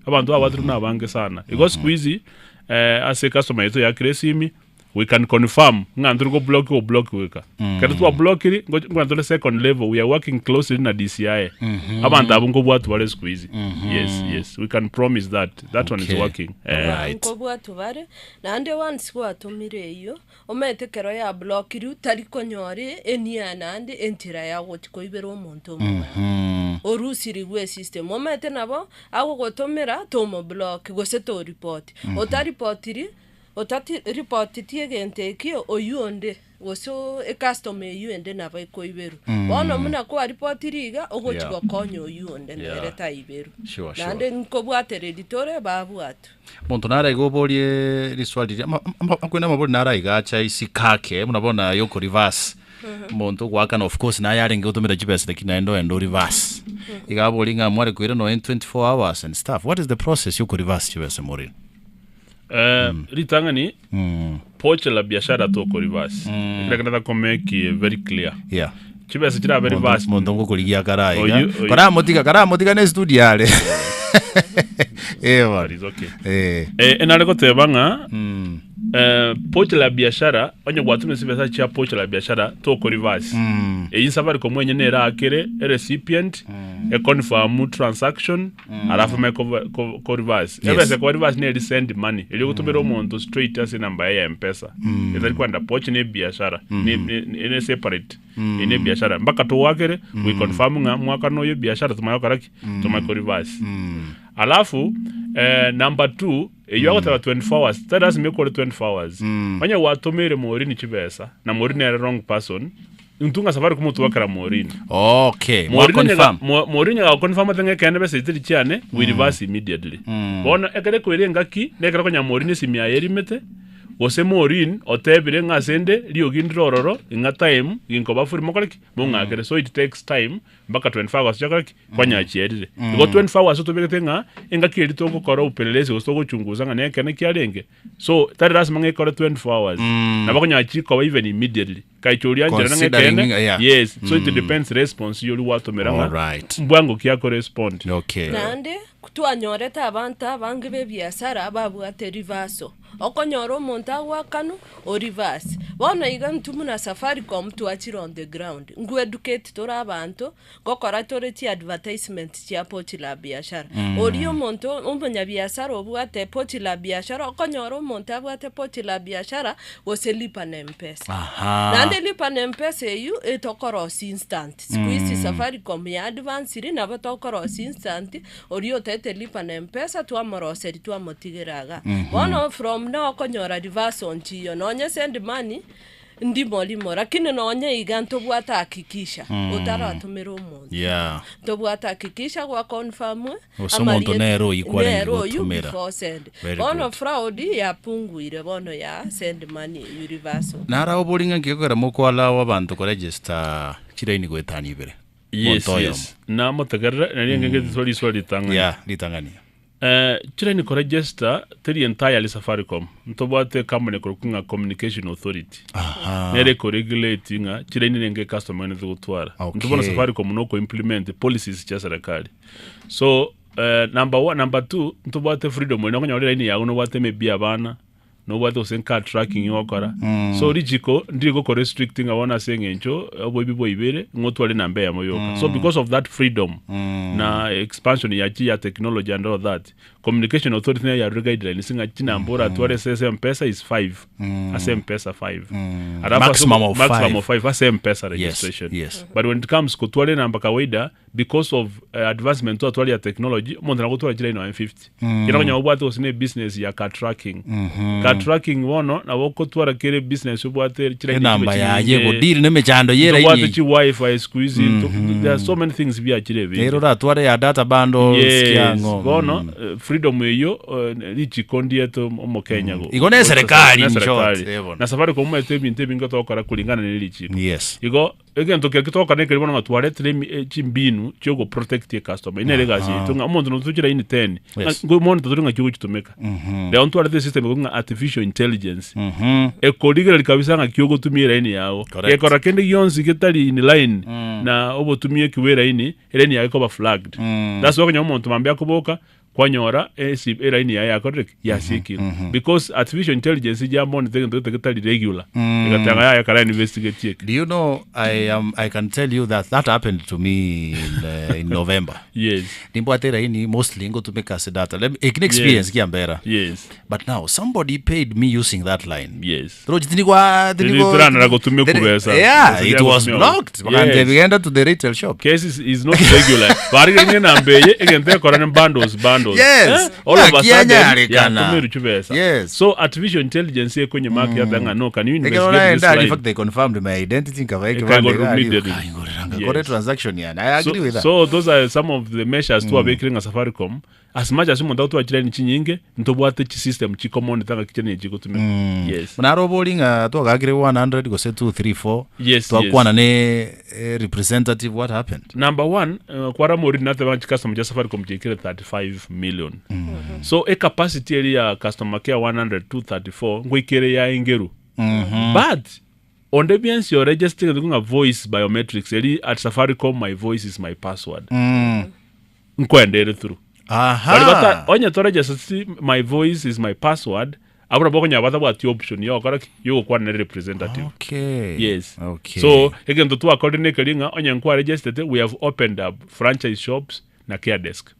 abanto babwatirwe na abange sana. Igo siku hizi eh, ase customer yaito yakire esimi we can confirm ng'a ntori go block go block weka kero twa blockiri ngwa tore second level we are working closely na DCI abantu abo nkobwatu bare siku hizi yes yes we can promise that that one is Okay. working eh, Right. Nkobwatu bare, naende once gwatomire eyio, omanyete ekero ya blockirwe tari konyora enia naende enchera ya gochi koibera omonto omogaka. Orusirigwe esystem, omanyete nabo agogotomera tomoblock gose toripoti. Otaripotiri, otati ripoteti egento ekio, oywo onde gose ecustomer eywo ende nabo ekoiberwa. Bono buna kwaripotiri iga, ogochi Yeah. gokonya oywo onde Yeah. nere taiberwa. Sure, sure. Naende nkobwatereri tore babwatwe. Monto nare iga oborie riswali riria, ama- ama- akwende amabori nare iga acha isiko ake, buna bono aye oko reverse, omonto ogoakana of course naye arenge gotomera chibesa lakini naende oende o reverse. Iga aborie ng'a mware koira nonya in 24 hours and stuff, what is the process ya oko reverse chibesa morire? Eh, ritang'ani pochi la biashara toko reverse ekero kende takomeki very clear Yeah. chibesa chirabe reverse Monto ngokorigia akare iga. Oyu- oyu- Karamotiga karamotiga ne studio are. Eh bono. It's okay. Eh. Eh, enare goteba ng'a eh, pochi la biashara onye gwatumire chibesa chia pochi la biashara toko reverse eyi Safaricom enyene erakere erecipient econfirm transaction alafu ime ko, ko reverse Yes. Ebesa kwa reverse neri send money eri ogotumera omonto straight ase enamba yaye ya mpesa etari kwenda pochi ne ebiashara ne, ne, ne, ne separate mm. ne ebiashara mpaka towakere we confirm ng'a mwakano oyo ebiashara tumanye gokora ki tumanye ko reverse alafu eh, number two eywo agoteba 24 hours tari lasima ekore 24 hours onye gwatomere morini chibesa na morini nere wrong person. Intwe ng'a Safaricom twakera Maureen. Okay, Maureen onye ga- mwaconfirm. Maureen onye gaconfirm ate ng'a ekeene besa echi teri chiane, we reverse immediately. Bono ekero ekoira engaki, nekero konya Maureen esimi yaye erimete, gose Maureen otebire ng'a ase ende riogi ndire ororo, ing'a time ginkoba free mokore ki? Mong'akere. So it takes time mpaka 24 hours chiakora ki? Kwanyora chierire. Igo 24 hours tobegete ng'a engaki eria togokora upelelezi gose togochunguza ng'a nekeene kiarenge, so tari lasima ng'a ekore 24 hours. Nabo okonyora chikoba even immediately. Kaicha oria anchera ng'a Considering, ekeene, yeah. yes. So it depends response yoria gwatomera ng'a Alright. mbwango ki akorespond. Okay. Naende twanyorete abanto abange b'ebiasara babwate reversal. Okonyora omonto agoakanwa o reverse. Bono iga intwe buna Safaricom twachire on the ground, nko educate tore abanto, ngokora tore chi advertisement chia pochi la biashara. Oria omonto omonyabiasara obwate pochi la biashara, okonyora omonto abwate pochi la biashara gose lipa na mpesa. Aha. Naende lipa na mpesa eywo etokorosia instant. Siku hizi Safaricom ya advanced nabo tokorosia instant, oria otaete lipa na mpesa twamoroseria twamotigera igaa. Bono from now okonyora reversal nchiyo, nonye send money ndimo rimo, lakini nonye iga ntobwate hakikisha otaratomera omonto. Yeah. Ntobwate hakikisha gwa confirm Gose omonto nere oyio kwarenge nere oyio gotomera. before send. Very Bono good. fraud yapunguire bono ya send money eyio reversal. Naro obori ng'a nki gekogera mokoallow abanto koregister chiraini goetania ibere. Yes, Monto oyomo. yes. Namotegerere, nari engenge mm. riswali ritang'ani. Yeah, ritang'ani. Eh, chiraini koregister teri entirely Safaricom. Ntobwate company korokwa ng'a Communication Authority. Aha. Nere ekoregulate ng'a chiraini nenge customer enete gotwara. Okay. Ntobona Safaricom noko implement policies chia serikali. So, eh, number one, number two, ntobwate freedom ere okonyora eraini yago nobwate maybe abana, nobwate gose car tracking ogokora. So richiko ndiri goko restrict ng'a bono ase eng'encho oboibi bwaibere ng'a otware enamba eyemo yoka. So because of that freedom na expansion ya chi ya technology and all that, Communication Authority nayo yarure guidelines ng'a chinamba oratware ase ase M-Pesa is five, ase M-Pesa five. Alafu ase Maximum of maximum five. of five ase M-Pesa Yes, registration. yes. But when it comes kotwara enamba kawaida because of advancement twatware ya technology, omonto nabo agotwara chiraini nonye 50. Ekero okonyora obwate gose na ebusiness ya car tracking. Car tracking bono nabo okotwara kere ebusiness obwate chiraini chibe Enamba yaye chinyinge, egodiri na emechando ye eraini ntobwate eyio. chi wifi siku hizi, there are so many things biachire ebinge. Ero oratware ya data bundles Yes, kiang'o. bono freedom eyio richiko ndiete omokenya go- Igo ne gocha serikali ne in short, serikali. eh, bono. Na Safaricom omanyete ebinto ebinge togokora kulingana ne richiko. Yes. Igo Egento keria togokora nekeri bono ng'a twaretire emi chimbinu chia ogoprotect ecustomer. Eye nere egasi yaito ng'a omonto notoche chiraini ten, ng'a Yes. nko monitor tore ng'aki ogochitumeka. Rero ntwarete esystem ekobua ng'a artificial intelligence, ekorigereria kabisa ng'aki ogotumia eraini yago. Correct. Gekora kende gionsi getari in line na obotumieki bwa eraini, eraini yago ekoba flagged. That's why okonyora omonto mambia akoboka, Kwanyora esi eraini yaye yakorire ki? Yasiekire. Because artificial intelligence ya monitor egento gete getari regular. Egatanga yaya kara investigate eke. Do you know I am I can tell you that that happened to me in, in November. Yes. Nimbwate eraini mostly ngotumeka ase data. Let me, eki ne experience Yes. kiambera. Yes. But now somebody paid me using that line. Yes. Rochi tinigwa tinigwa Tiranara gotumia kubesa. Yeah, Besa it was yagotumia. blocked. Yes. Bakantebia genda to the retail shop. Case is not regular. Barigenge namba eye egento ekora ne bundles bundles. Yes. Eh? All of a sudden Nakianyarekana. yatomerwe chibesa. Yes. So artificial intelligence ekonye mark yatanga ng'a no can you Ekero investigate this naenda, in line? fact they confirmed my identity nkaba Ekagorwa ekibande gari. immediately. Kaingorera Yes. ngakore transaction yani. I agree so, with that. so those are some of the measures twabekire ng'a Safaricom As much as omonto agotwara chiraini chinyinge, ntobwate chisystem chikomonitor ng'aki chiraini echi chigotumeka. Yes. Buna arobori ng'a twagakire 100 gose 2 3 4 Yes, twakwana yes. ne eh, representative what happened Number one, kwara mori nateba ng'a chicustomer chia Safaricom chiaikire 35 million. So ecapacity eria ya customer care 100 234 ngoika ere yaengerwa. But onde bwensi oregistered ng'a voice biometrics eri at Safaricom my voice is my password. Nkoenda ere through. Aha. Bari bata onye toregistereti my voice is my password, abwo nabo okonyora batabwati option ya gokora ki? Ya gokwana nere representative. Okay. Yes. Okay. So egento twakorire nekeri ng'a onye nkwaregisterete we have opened up franchise shops na care desk.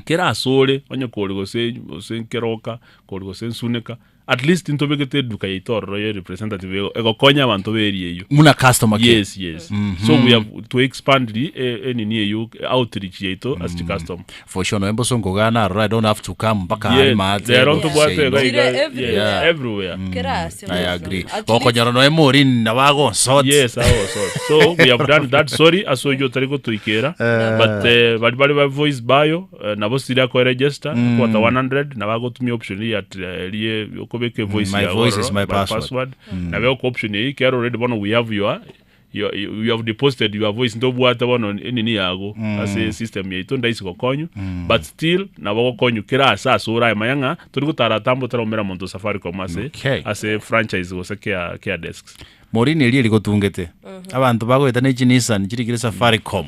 Kera asore onye kore gose gose Keroka, kore gose Nsuneka, At least ntobegete eduka yaito ororo ye representative ego- egokonya abanto ba area eyio. Muna customer care. Yes, yes. So we have to expand ri e- enini eyio outreach yaito ase chicustomer. For sure noe mbosongo iga narora I don't have to come mpaka Yes, ari maate rero gochia ntobwate seino. iga iga Chire yes, everywhere. everywhere. Kera ase I bono. agree. At least- Gokonyora noe Maureen nabo agonsort. Yes, agosort. So we have done that. Sorry ase oyio otari gotoikera. But eh, bari bari ba voice bayo eh, nabo siri akoeregister kwata 100 nabo agotumia option eri at eri okobeka evoice My yago voice is ororo, my my password. password nabo oko option eye kero already bono we have your your, you have deposited your voice ntobwate bono enini yago ase system yaito ndaisi gokonyu but still nabo gokonyu kera ase ase orae manya ng'a tori gotara tambo otaraumera monto Safaricom ase Okay. ase franchise gose care, care desks Maureen eri erigotungete abanto bagoeta ne chinissan chirikire Safaricom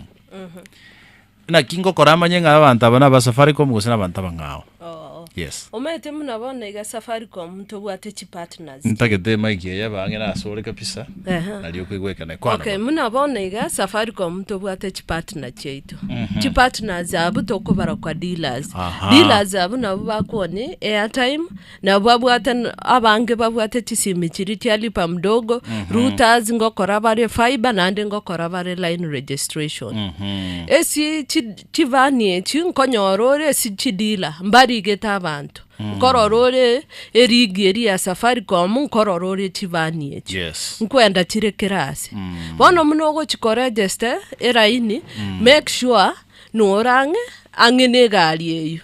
Naki ngokora amanye ng'a abanto aba naba Safaricom gose nabanto abang'ao. Oo. Yes. Omanyete buna bono iga Safaricom ntobwate chipartners. Ntagete emic eye ebe ang'e nasore kabisa Ehe. nario okoigwekana. Kwana Okay, bono. buna bono iga Safaricom ntobwate chipartner chiaito. Chipartners abwo tokobara kwa dealers. Aha. Dealers abwo nabwo bakooni airtime, Nabo babwate abange babwate chisimi chiria chia lipa mdogo, routers ngokora bare fibre naende ngokora bare line registration. Esi chi chivani echi nkonyora ore ase chidealer mbarigete abanto, nkorora ore erigi eria ya Safaricom nkorora ore chivani echi. Yes. Nkwenda chire kera ase. Bono buna ogochi koregister eraini, make sure Nore ang'e, ang'e negari eyio.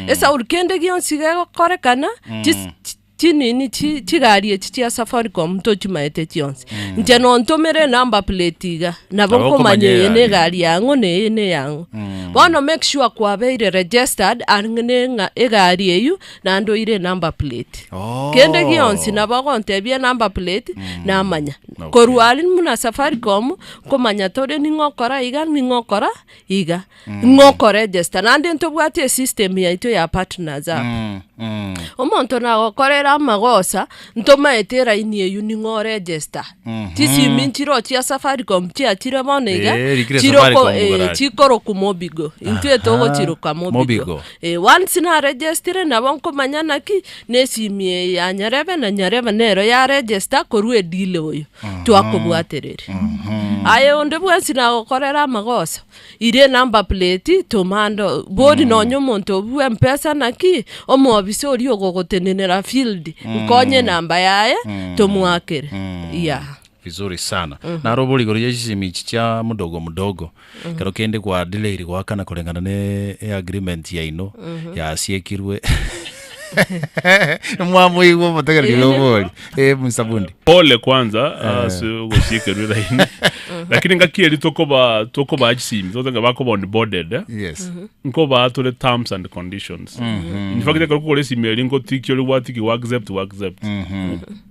Esauri kende gionsi gegokorekana, chis- chi- chinini chi- chigari echi chia Safaricom ntochimaete chionsi. Inche nontomere enumber plate iga, nabo Nabo nkomanya okomanya eye egari. negari yang'o na eye neyang'o. Bono make sure kwabeire registered ang'e ne ng'a egari eyio, naende oire enumber plate. Oh. Kende gionsi nabo ogontebia enumber plate, namanya. Okay. Korwa aria buna Safaricom, nkomanya tore ning'o okora iga, ning'o okora iga, ng'o okoregister. Naende ntobwate esystem yaito ya partners app. Omonto nagokorera amagosa, ntomaete eraini eywo ning'o oregister. Chisimi nchiroo chia Safaricom chiachire bono iga, Eh, rikire chiroko Safaricom eh, korari. chikorokwa Mobigo. Intwe togochiroka Mobigo. Mobigo. Eh, once naregistire nabo nkomanya naki, na esimi eye ya nyarebe na nyarebe nero yaregister korwa edeal oyo. Twakobwatereria. Aye onde bwensi nagokorera amagoso, ira enumber plate toma ande bori nonye omonto obwo mpesa naki, omwobisa oria ogogotenenera field, nkonye enamba yaye, tomoakere, yeah. Vizuri sana. Naro obori igoro ye chisimi echi chia mudogo mudogo, ekero kende kwa delayiri goakana koreng'ana ne eagreement yaino, yasiekirwe Mwamoigwa omotegereri oyo obori, eh, Mr. Bundi. Pole kwanza ase ogosiekerwa eraini lakini ngaki eri tokoba tokobaa chisimi totenge bakoba onboarded eh, Yes. nkobaa tore terms and conditions in fact ekero okogora esimi eri ngotikia ore gwatikia gwa accept gwa accept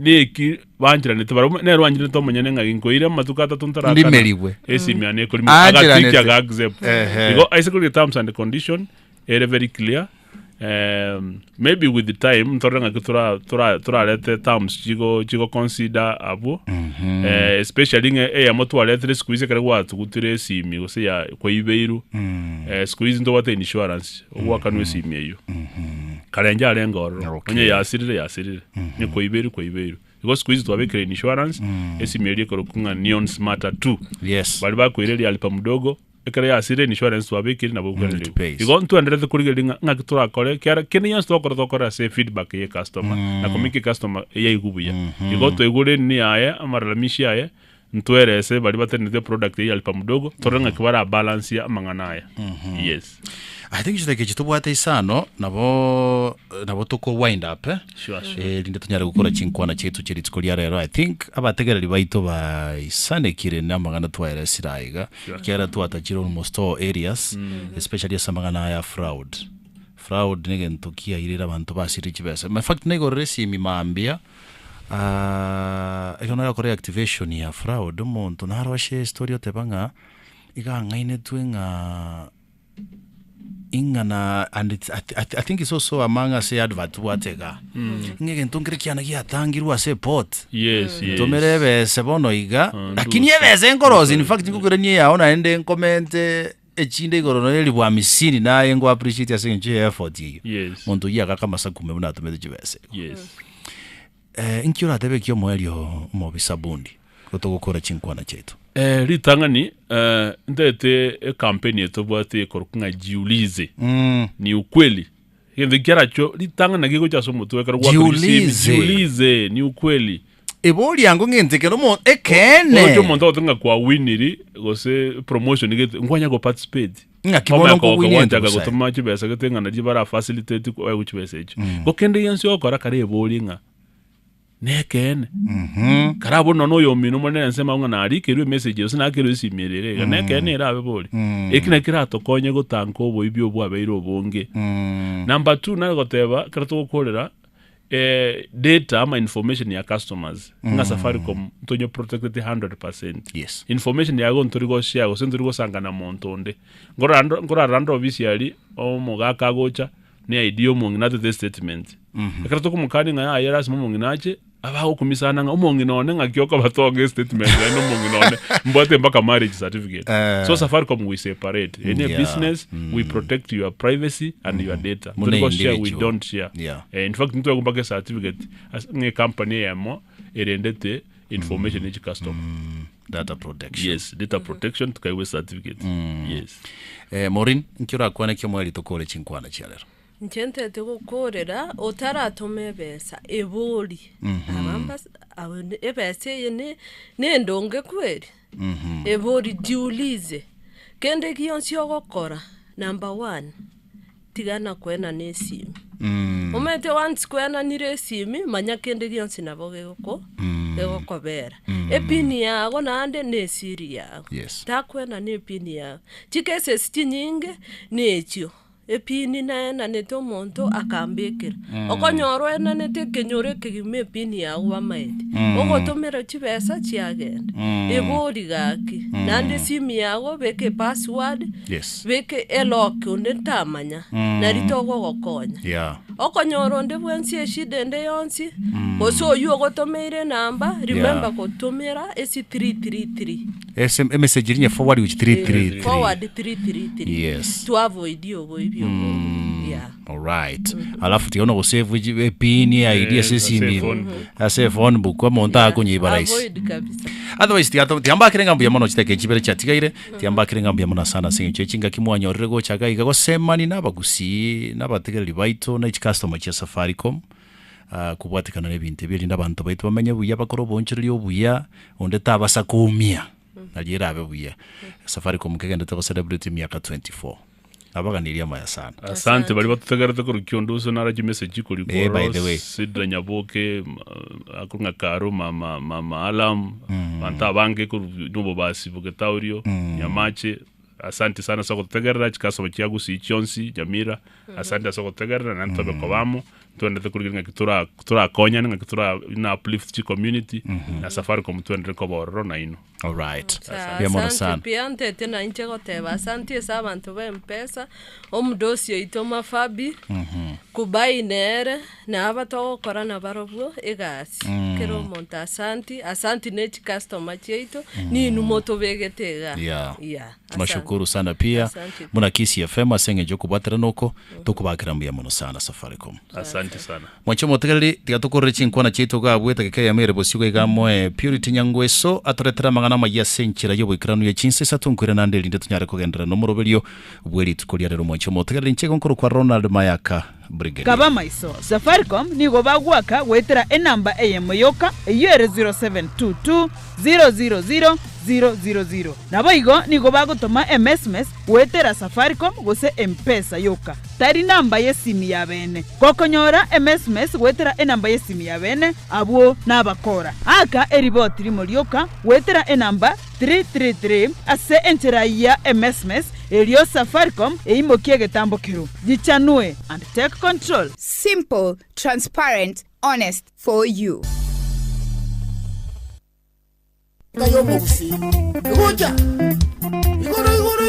neki bancheranete barabwo nere oancheranete omonyene ng'a ginkoira amatuko atato ntarakana Ndimerigwe. esimi yane ekorima Ancheranete. agatikia aga accept Ehe. igo ase korigia terms and condition Ere very clear um, maybe with the time ntorore ng'aki tora tora torarete terms chigo chigo consider abwo eh, especially ng'a eyemo twaretire siku hizi ekero gwatugutire esimi gose ya kwaibeirwe eh, siku hizi ntobwate insurance ogwakanwa esimi eywo kare njarenge ororo Okay. onye yasirire yasirire onye kwaibeirwe kwaibeirwe Igo siku hizi twabekire insurance esimi eria ekorokwa ng'a Neon Smarter 2 Yes. baria bakoireria alipa mdogo Ekero yasire insurance twabekire nabo it bwenerigwe. pays. Igo ntwenderete korigereria ng'a ng'aki torakore ekiagera kende gionsi twakora twakora ase efeedback ye ecustomer na komake ecustomer yaigwe buya. Igo twaigure enini yaye amalalamishi aye ntwerese baria batenenete eproduct eye ya lipa mdogo torore ng'aki bara balansie amang'ana aya. Yes. I think chidakika echi tobwate isano nabo nabo toko wind up eh? Sure, sure. Eh, rinde tonyare gokora chinkwana chiaito chia rituko ria rero I think abategereri baito baisanekire na amang'ana twaeresire aiga Sure. ekiagera twatachire almost all areas especially ase amang'ana aya fraud fraud na egento kiairire abanto basirire chibesa in fact naigorire esimi mambia ekero narakore activation ya fraud omonto naroshe estory oteba ng'a iga ang'ainetwe ng'a Ing'ana and it's, I, I, I think it's also among ase advert tobwate igaa ng'a egento nkere kiane giatangirwe ase eport Yes, yes. ntomere ebese bono iga Ah, lakini ndusa. ebese nkorosia in fact nkokoirania eyao naende nkomente echinde igoro nonya elifu hamisini naye nko appreciate ase eng'encho ya effort eyio Yes. monto oyio agaka amasakume buna atomete chibesa igo Yes. Eh, inki oratebe ki omoerio omobisa bundi igo togokora chinkwana chiaito? Eh, ritang'ani eh, ntete ecampaign etobwate ekorokwa ng'a jiulize Mm. ni ukweli egento kiarachwo ritang'ani naki gegocha ase omotwe ekero gwakora Jiulize. jiulize ni ukweli Ebori yango ng'ente kero omo ekeene. Oroche omonto agote ng'a kwawiniri gose promotion gete nkwanya go participate Ng'aki bono Omanya kogoka nkogwinia gwanchaka ente bosae. gotoma chibesa gete ng'a nario bara facilitate oegwe chibesa echio. Ko kende gionsi ogokora kare eborie ng'a nekeene. Kare abwo nonye oyomino more ensemo abwo ng'a narikerwe emessage gose nakerwe esimi ere ere iga nekeene erabe bori. Eki nakio keratokonye gotanka oboibi obwabeire obonge. Number two nare goteba ekero togokorera data ama information ya customers ng'a Safaricom ntonye protected 100%. Yes. Information yago ntori go share gose ntori gosanga na monto onde. Nkorora ndo- nkorara ndo ofisi aria omogaka agocha ne ID ya omong'ina atete statement. Ekero tokomokania ng'a yaya lasima omong'ina ache, abagokumisana ng'a omong'ina one ng'aki okobatonga estatement naende omong'ina one mbwate mpaka marriage certificate. Eh. So Safaricom we separate. Eye ne Yeah. business, we protect your privacy and your data. Muna Ntori go share, we individual. don't share. Yeah. Eh, in fact ntwegwa mpaka ecertificate as- ng'a ecompany eyemo erendete information ya chicustomer. Data protection. Yes, data protection tukaigwa ecertificate. Yes. Eh, Maureen, nki orakwane ki omoerio tokore chinkwana chia rero? Inche ntete gokorera otaratoma ebesa ebori aba mbas abo ne ebesa eye ne nendonge kweri? Ebori jiulize, kende gionsi ogokora number one, tigana koenana esimi. Omanyete once koenanire esimi, manya kende gionsi nabo gegoko gegokobera. Epini yago naende na esiri yago. Yes. Takoenana epini yago. Chicases chinyinge na echio. Epini naenanete omonto akambekera. Okonyora oenanete ekenyoro ekegima epini yago bamaete. Ogotomera chibesa chiagenda. Ebori gaki. Naende esimi yago beka epassword, Yes. beka elock onde tamanya, nari togogokonya. Yeah. Okonyora onde bwensi eshida ende yonsi, gose oywo ogotomeire enamba, remember Yeah. gotomera ase 333. Ese emessage rinya forward which 333. Forward 333. Yes. To avoid oboibi obo. Yeah. Alright. Alafu tiga nogosave epini ID ase ase esimi phone book. ase phone book omonto akonyiba rahisi. Avoid kabisa. Otherwise tiga to- tiambakire ng'a mbuya mono chidakika chibere chiatigaire tiambakire ng'a mbuya mono sana ase eng'encho echingaki mwanyorire gocha iga iga gosemani na abagusii na abategereri baito na echicustomer chia Safaricom ah, kobwatekana na ebinto ebi erinde abanto baito bamenye buya bakore oboonchoreria obuya onde tabasa koumia nario erabe buya. Safaricom nkegenderete go celebrate emiaka 24. Nabaganirie amaya sana. Asante baria batotegerete korwa kionduso naro chimessage chikori Eh, by the korwa way. Sidra Nyaboke akoro ng'a Karo mama mama Alam banto abange korwa nobobasi bogetaurio Nyamache asante sana ase ogototegerera chikasoma chia Gusii chionsi Nyamira asante ase ogototegerera naende tobe koba amo Ntwenerete korigereria ng'aki tora torakonyane, ng'aki tora na uplift chicommunity, na Safaricom twenderere koba ororo nainwe. Alright. Mbuya mono Asante sana. buya ntete na inche goteba asanti ase abanto ba Mpesa, omodosi oito Mafabi, Kubai nere, na aba togokora nabarobwo egasi. Kera omonto asanti, asanti ne chicustomer chiaito, ninwe motobegete igaa. Yeah. Yeah, asante. Tunashukuru sana pia Asante. muna Kisii FM ase eng'encho okobwaterana oko tokobakera mbuya mono sana Safaricom. Asante sana. Mwanche omotegereri tiga tokorere chinkwana chiaito iga abwo etageka eyemo ere bosio iga amoe Purity Nyangweso atoretere amang'ana amayia ase enchera y'oboikeranu ye chinsa isato nkoirana ande erinde tonyare kogenderera nomoroberio bwe rituko ria rero mwanche omotegereri inche igo nkorokwa Ronald Mayaka Brigadier. Kaba maiso, Safaricom nigo bagoaka goetera enamba eyemo yoka eyio ere 0722 000 000. Naboigo nigo bagotoma emesmes goetera Safaricom gose M-Pesa yoka, tari namba y'esimi ya bene. Gokonyora emesmes goetera enamba y'esimi ya bene, abwo nabakora. Aka eriboti rimo rioka goetera enamba 333 ase enchera ya emesmes erio Safaricom eimokie egetambo kerwo. Gichanue and take control. Simple, transparent, honest for you. Y'omogusii. Egocha igoro igoro.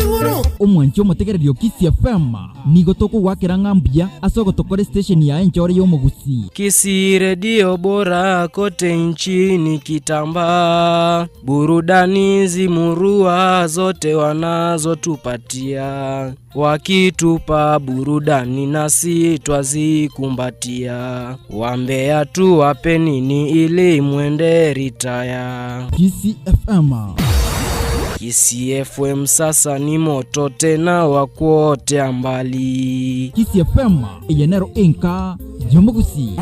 Omwanchi omotegereri o Kisii FM, nigo tokogwakera ng'a mbuya ase ogotokora estation yaye enchore y'omogusii. Kisii redio bora kote nchini kitambaa, burudani zimurua zote wanazotupatia, wakitupa burudani nasi twazikumbatia, wambea tuwape nini ili mwende ritaya. Kisii FM. Kisii FM sasa ni moto tena wa kuotea mbali. Kisii FM eye nero enka y'omogusii.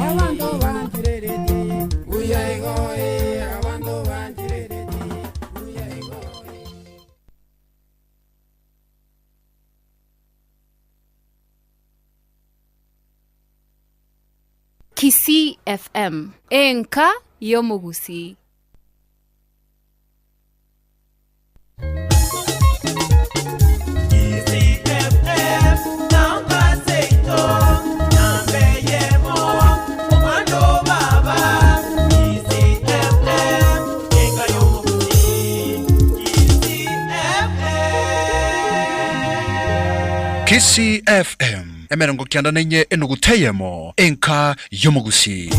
Kisii FM, enka y'omogusii. Kisii FM emerongo kianda na inye enuguta eyemo enka y'omogusii.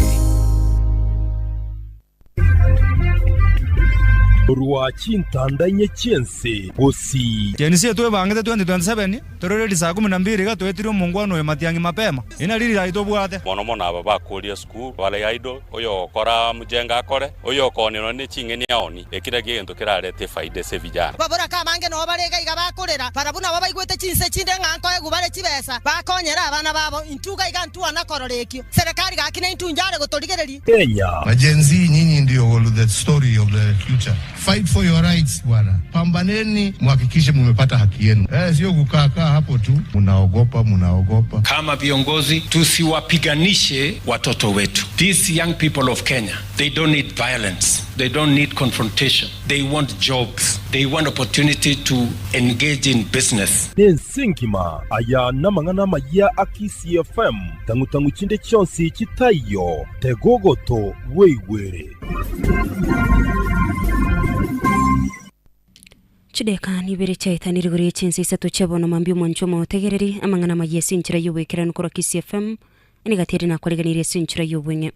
Korwa chintanda inye chi'ense gosii. Gen Z twebangete 2027 torore risaa kumi na mbili iga twetire omongwana oyo Matiang'i mapema ina riri rai tobwate. Mono mono aba bakoria esukuru bare idle, oyogokora mjengo akore, oyokoonio nonya ne ching'eni aonie, eki nakio egento kerarete efaida ase ebijana. Baboraka abange nao bare iga iga bakorera, barabwo nabo baigwete chinse chinde ng'a nkoegwa bare chibesa, bakonyere abana babo. Intwe iga iga ntwana korora ekio. Serekari gaki naintwe inchare gotorigereria. Kenya. Na Gen Z nyinyi ndio the story of the future. Fight for your rights bwana. Pambaneni muhakikishe mumepata haki yenu. Eh, sio kukaa kaa hapo tu. Munaogopa, munaogopa. Kama viongozi tusiwapiganishe watoto wetu. These young people of Kenya, they don't need violence. They don't need confrontation. They want jobs. They want opportunity to engage in business. Nense engima, aya namang'ana amayia a Kisii FM, tang'u-tang'u chinde chionsi chitaiyo, tega ogoto bweigwere. Chideka nibere chiaetanire igoro ye chinsa isato chia bono mambia omwancho omotegereri amang'ana amayia ase enchera y'oboikeranu korwa Kisii FM Nigo ere nakoreganirie ase enchera y'obweng'e.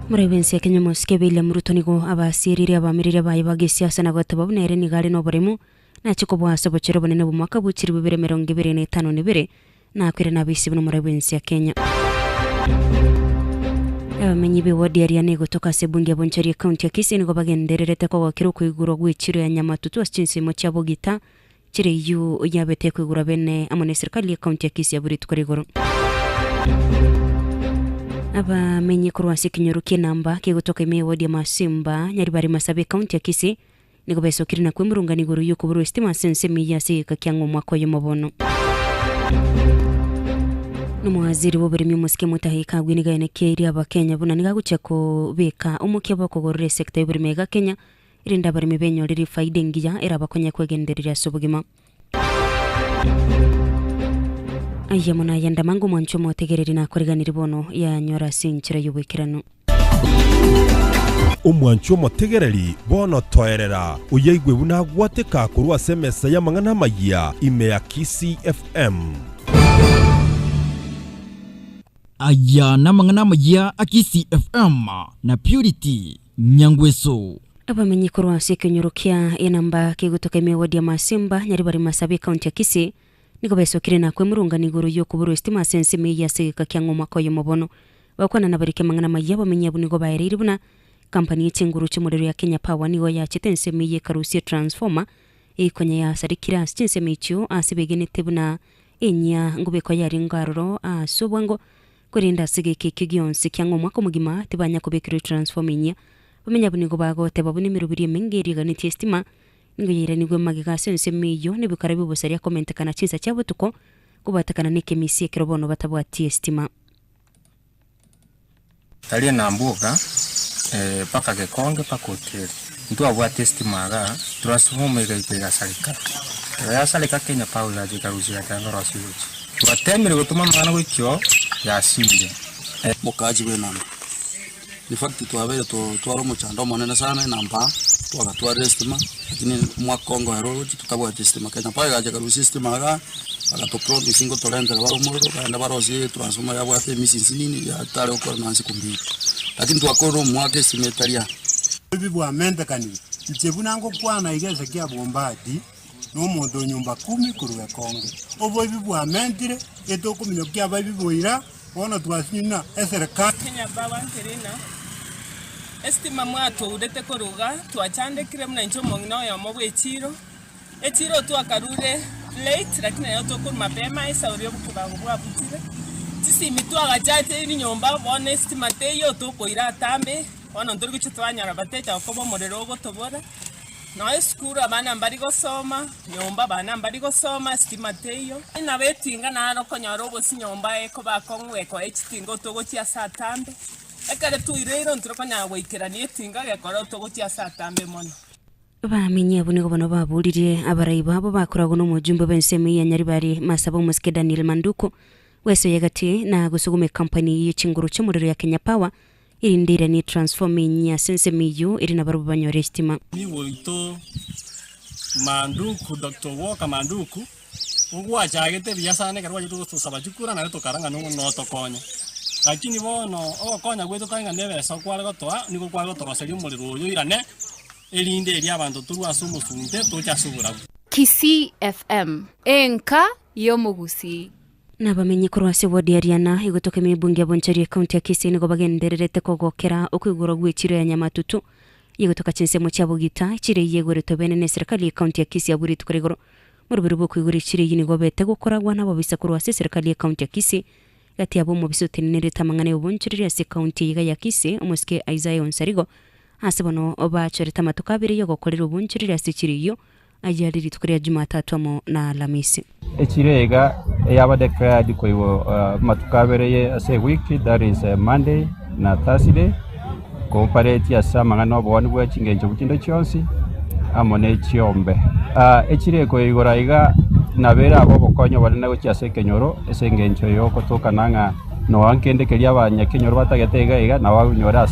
Morai bw'ense ya Kenya omosike William Ruto nigo abasierire abaamireria baye ba gesiasa na goteba buna ere nigo are noboremu nache koboa ase obochore obonene bw'omwaka bwe chilifu ibere emerongo ebere na etano na ebere na akwire nabaisia buna omorai bw'ense ya Kenya. Abamenyi b'ewodi ya Riana egotoka ase ebunge ya Bonchari ekaunti ya Kisii nigo bagendererete kogokera okoigurwa gw'echiro ya Nyamatutu ase chinsemo chia Bogita Chire eyio yabete koigurwa bene amo neserikali y'ecounty ya Kisii abwo rituko rigoro. Abamenyi korwa ase ekenyoro ki'enamba kegotoka ime y'ewodi ya Masimba, Nyaribari Masabe ecounty ya Kisii nigo besokire na kwemurungana igoro y'okoborwa esitima ase ensemo eyio ase egeka kia ng'a omwaka oyomo bono. Nomowaziri bw'oboremi omosike Mutahi Kagwe nigo aenekieirie abakenya buna nigo agochia kobeka omokia bw'okogorora esector y'oboremi aiga Kenya Erinde abaremi benyorere efaida engiya erabakonye kwegendereria ase obogima. Ayio amo nayende amange omwancho omotegereri nakoreganirie bono yanyora ase enchera y'oboikeranu. Omwancho omotegereri bono toerera, oyaigwe buna agwateka korwa ase emesa y'amang'ana amayia ime ya Kisii FM. Aya namang'ana amayia a Kisii FM na Purity Nyangweso. Abamenyi korwa ase ekenyoro kia enamba kegotoka ime ewodi ya Masimba, Nyaribari Masabi ekaunti ya Kisii, nigo besokire na kwemurungana igoro y'okoborwa esitima ase ensemo eyio ase egeka kia ng'a omwaka oyomo bono. Bakwana nabarike amang'ana amayia abamenyi abwo nigo baereire buna kampani ye chinguru chi'omorero ya Kenya Power nigo yachete ensemo eyio ekarusia etransformer ekonya yasarikire ase chinsemo echio ase begenete buna enyia ngobekwa yarenge aroro ase obwango Korende ase egeka ekio gionsi kia ng'a omwaka omogima tibanya kobekerwa etransformer enyia, bamenye abwo nigo bagoteba buna emeroberi emenge eriganetie estima nigo yairanigwe magega ase ensemo eyio na ebikora bi'obosaria komentekana chinsa chia botuko kobatekana nekemisia ekero bono batabwati estima. Tari enamboka mpaka Gekonge mpaka Otieri. Ntwabwate estima igaa, transformer egaika egasareka. Ekero yasareka Kenya Power egacha ekarusia egateba ngorosie gochia. Twatemire gotoma amang'ana gochia oo, yasirire. Mokaachi bw'enamba. In fact twabeire tware omochando omonene sana enamba. Twagatwarire estima, lakini omwaka ongoera oroche totabwati estima. Kenya Power egacha ekarusia estima igaa, bagatopromise ngotorentera bare omorero, bagenda barosie etransformer yabwate emisi nsinini yatare gokora nonya siku mbili. Lakini twakorire omwaka estima etari aa. Ebi bwamentekanire, inche buna ngokwana iga Hezekia bw'Ombati, na omonto o nyomba kumi korwa ekonge. Oboibi bwamentire, etokominyokia abaibi boira, bono twasinywa eserekari. Kenya Power nkerina, Esitima mwatourete korwa iga, twachandekire buna inche omong'ina oyomo bw'echiiro, echiiro twakarure late lakini rero tokorwa mapema esauri obokebago bwabuchire, chisimi twagachacheiri nyomba bono esitima teiyo tokoira atambe, bono ntori gochia twanyora batecha gokoba omorero ogotobora, Nonya esukuru abana mbari gosoma, nyomba abana mbari gosoma, sitima teiyo. Nabo etinga naro okonyora obosie nyomba ekoba akong'u ekoa echitinga otogochia ase atambe. Ekero twairaire ntore konyara goikerania etinga gekora otogochia ase atambe mono. Bamenyi abwo nigo bono baboririe abarai babo bakoragwa nomojumbe bw'ensemo ya Nyaribari Masaba omosike Daniel Manduku bwesoyia gati na gosuguma ekampani ye chinguru chi'omorero ya Kenya Power Erinde eria ne transformer enyia ase ensemo eyio ere nabarabwo banyore esitima. Nigo oito Manduku, Doctor Walker Manduku, ogwachagete buya sana ekero gwachete gotosaba chikura naende tokara ng'a nong'o notokonye. Lakini bono ogokonya gwaito tari ng'a nebesa okware gotoa, nigo kware gotoroseria omorero oyo oirane, erinde erio abanto torwe ase omosunte toche ase oborabu. Kisii FM, enka y'omogusii. Nabamenyi korwa ase ward ya Riana egotoka ime y'ebunge ya Bonchari ekaunti ya Kisii nigo bagendererete kogokera okoigorwa gw'echiro ya Nyamatutu yegotoka chinsemo chia Bogita, echiro eyio egoretwe bene neserikali y'ekaunti ya Kisii abwo rituko rigoro. Moroberi bw'okoigora echiro eyio nigo obete gokoragwa nababisa korwa ase eserikali y'ekaunti ya Kisii gati yabo omobisa otenenerete amang'ana y'obonchoreri ase ekaunti eye iga ya Kisii omosike Isaiah Onsarigo ase bono bachorete amatuko abere yogokorera obonchoreri ase echiro eyio Ayio are rituko ria Jumatatu amo na Alamisi. Echiro iga eyaba declared koigwa amatuko abere ye ase ewiki that is Monday na Thursday, cooperate ase amang'ana obooni bwe chingencho chinde chionsi amo ne chiombe. Echiro ekoigora iga nabo erabe obokonyi obonene gochia ase ekenyoro ase engencho yogotokana ng'a noa nkende keria abanyakenyoro batagete iga iga nabo abanyore ase.